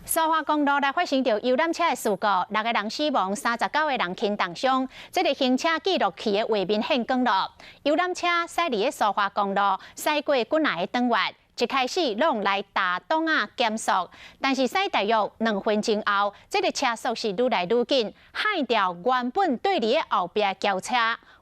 蘇花公路來發生著遊覽車的事故，六個人死亡，39個人輕重傷。這个行車記錄器的畫面現光囉。遊覽車駛佇咧蘇花公路，駛過幾若个轉彎，一開始攏來踏擋仔減速，但是駛大約2分鐘後，這个車速是愈來愈緊，害著原本對佇咧後壁轎車，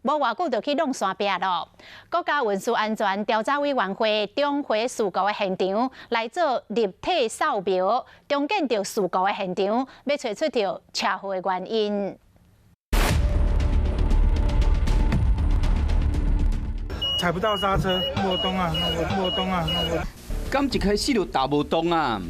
無偌久就去挵山壁囉。國家運輸安全調查委員會重回事故的現場來做立體掃描，重建著事故的現場，欲揣出著車禍的原因。踩不到剎車，無動啊，無動啊，敢一開始就踏無動啊！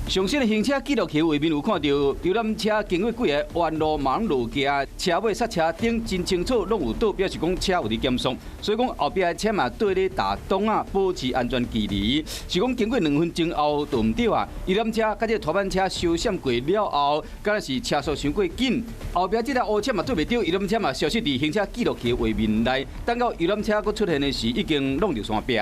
上新的行車記錄器畫面有看到，遊覽車經過幾个彎路嘛攏落行，車尾剎車燈真清楚，攏有倒，表示講車有佇減速，所以講後壁的車嘛對咧踏擋仔，保持安全距離。是講經過2分鐘後就毋對啊！遊覽車佮這个拖板車相閃過了後，敢若是車速傷過緊，後壁這台烏車嘛對袂著，遊覽車嘛消失佇行車記錄器畫面內。等到遊覽車閣出現的時，已經挵著山壁。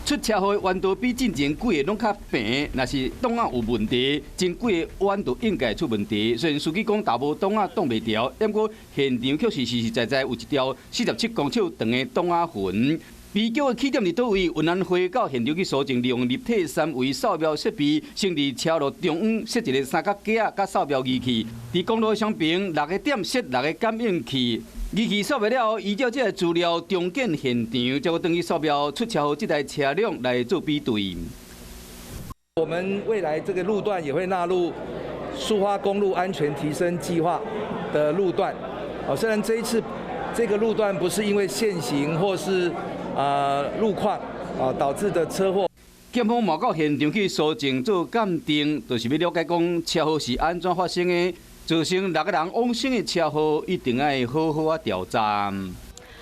出車禍的彎道比進前幾个攏較平，若是擋仔有問題，前幾个彎就應該出問題。雖然司機講踏無擋仔擋袂牢，毋過現場卻是實實在在有一條47公尺長的擋仔痕。悲劇的起點佇佗位？運安會到現場去搜證，利用立體三維掃描設備，先佇車路中央設一個三腳架佮掃描儀器，佇公路雙邊六个點設六個感應器。儀器掃描了後，依照這个資料重建現場，才閣轉去掃描出車禍這台車輛來做比對。我們未來這個路段也會納入蘇花公路安全提升計劃的路段。哦，雖然這一次這個路段不是因為限行或是路況導致的車禍。檢方嘛到現場去搜證做鑑定，就是欲了解講車禍是按怎發生的，造成六個人往生的車禍，一定愛好好仔調查。